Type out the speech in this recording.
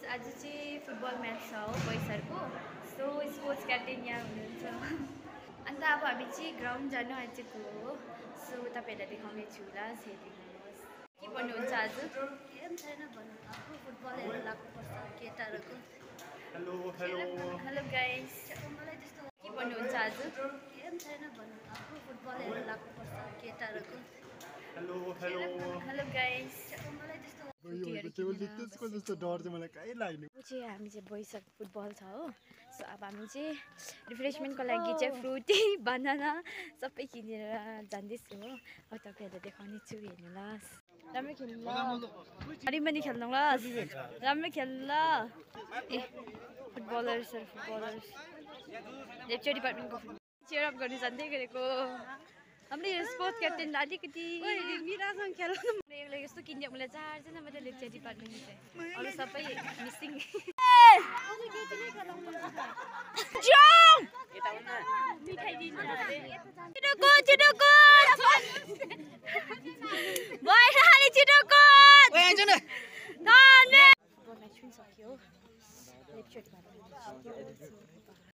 आज चाहिँ football match छ हो बोइसहरूको सो स्पोर्ट्स क्याप्टेन यहाँ हुनुहुन्छ अन्त अब हामी चाहिँ ग्राउन्ड जानु आँटेको हो सो तपाईँहरूलाई देखाउनेछु ल हेरिदिनुहोस् के भन्नुहुन्छ आज केही छैन भन्नु आफ्नो फुटबल हेर्न लाग्नुपर्छ केटाहरूको हेलो हेलो हेलो गाइस मलाई त्यस्तो के भन्नुहुन्छ आज केही छैन भन्नु आफ्नो फुटबल हेर्न लाग्नुपर्छ केटाहरूको हेलो हेलो हेलो गाइस मलाई त्यस्तो त्यसको जस्तो डर चाहिँ मलाई कहीँ लाग्ने चाहिँ हामी चाहिँ बोइसहरूको फुटबल छ हो सो अब हामी चाहिँ रिफ्रेसमेन्टको लागि चाहिँ फ्रुटी बनाना सबै किनेर जाँदैछु हो अब तपाईँहरूलाई देखाउने छु हेर्नुहोस् राम्रो खेल्नु अरू पनि खेल्नु ल राम्रो खेल्नु ल ए फुटबलर्स लेप्चा डिपार्टमेन्टको चेयर अप गर्नु जाँदै गरेको हामीले स्पोर्ट्स क्याप्टेन अलिकति मिरासँग खेल्नु यसलाई यस्तो किन्यो मलाई चारजना मात्रै लेप्चा डिपार्टमेन्ट चाहिँ अरू सबै मिसिङ सक्यो लेप्चा डिपार्टमेन्ट